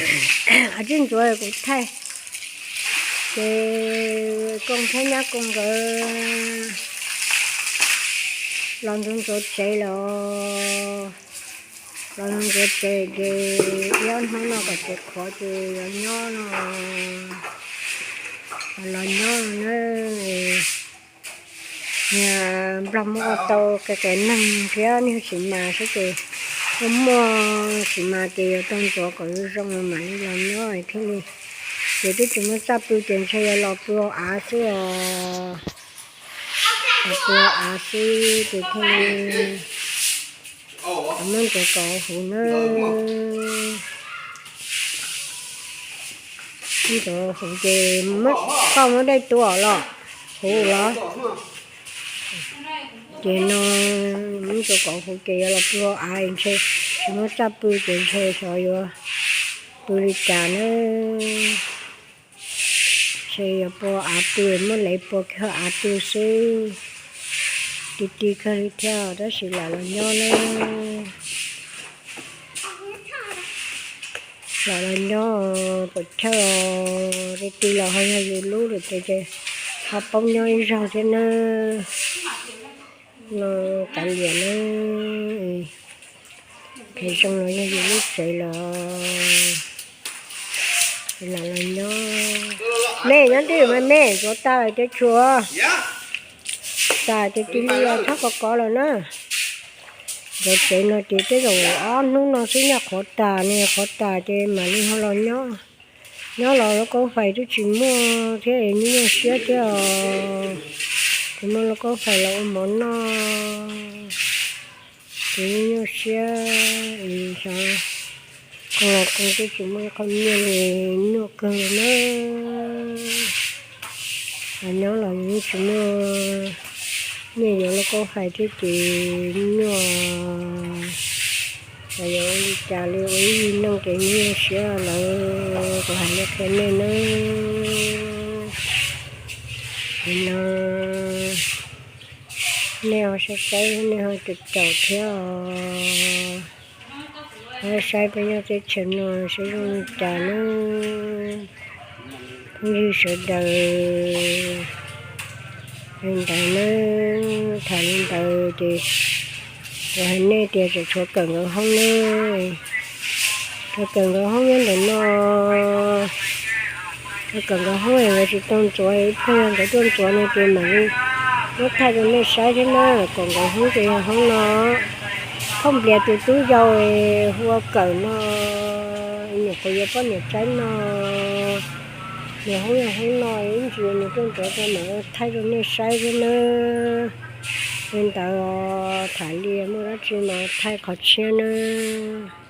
Qhov tsis ntxuav kuv thaij, ces Koob thiab nyab Koob nkawd los ntxuav ntxuav tsev los, los ntxuav tsev ces ib ob hnub no kom tsev qhuav ces yuav nyob no, los nyob no na. Nplog muab ua tau qias qias neeg thiab niag sim mas xwb ces muaj sim mas ces yuav tau ntxuav kom zoo zoo mam li los nyob thiaj li. Ces twb tsis muaj txaj pw ces ntshe yuav los pw hauv av xwb os. Los pw hauv av xwb ces thiaj li muab ntxuav kom huv na. Ntxuav huv ces koj muab dej tuav los huv los. Ces no muab ntxuav kom huv ces yuav los pw hauv av ntshe tsis muaj txaj pw ces ntshe xyov yuav pw li cas na. Ntshe yuav pw av pw, muab lev pw kiag hauv av pw xwb. Ti ti kawg li thiab tab sis lam los nyob na. Lam los nyob pom chawj, ti ti los ho yog yus lub lawm ces ho paub nyob ib zaug thiab na. No kav liam na, phem zoo los yog yus lub tsev los lam los nyob. Me nyob twg mas me, ntxuav tas ces tshuav, tas ces cia li txhob kov kov lawm na. Ntxuav tsev no ces tej zaum ob hnub no xwb nyob qhuav tas ne, qhuav tas ces mam li ho los nyob. Nyob los lauj kaub fais twb tsis muaj thiab, nyuaj nyuaj siab thiab os. Tsis muaj lauj kaub fais los ua mov noj, ces nyuaj nyuaj siab. Xyov, koos los koos twb tsis muaj ib qho nyiaj li, nyuaj kawg li na. Los nyob los yeej tsis muaj nyiaj yuav lauj kaub fais thiab ces nyuaj. Los yuav ua li cas li, ua ib yig neej ces nyuaj siab lawm, kuv hais li qhia nej nawb. Li no nej ho saib saib, nej ho caum caum thiab os. Saib peb nyob teb chaws no saib zoo li cas nawb phooj ywg sawv daws. Li ntawd nawb, tham li ntawd ces kuv hais nej tias tseem tshuav kawm nkawd hoob nawb. Tshuav kawm nkawd hoob nyob ntawm no. Tshuav kawm nkawd hoob es nkawd tsis tau ntxuav, ib pliag yog nkawd tuaj ntxuav no ces mam li muab thaij rau nej saib thiab na. Kawm nkawd hoob ces yog hoob no. Thauj Nplias tus tub yau hu ua Kawm no, nyuam qhuav yuav poj niam tsaib no. Nws hoob yog hoob no, ib ntsis nws tuaj ntxuav tau mam thaij rau nej saib thiab nawb. Li ntawd tham li muaj dab tsi mas thaij qhov tshiab nawb.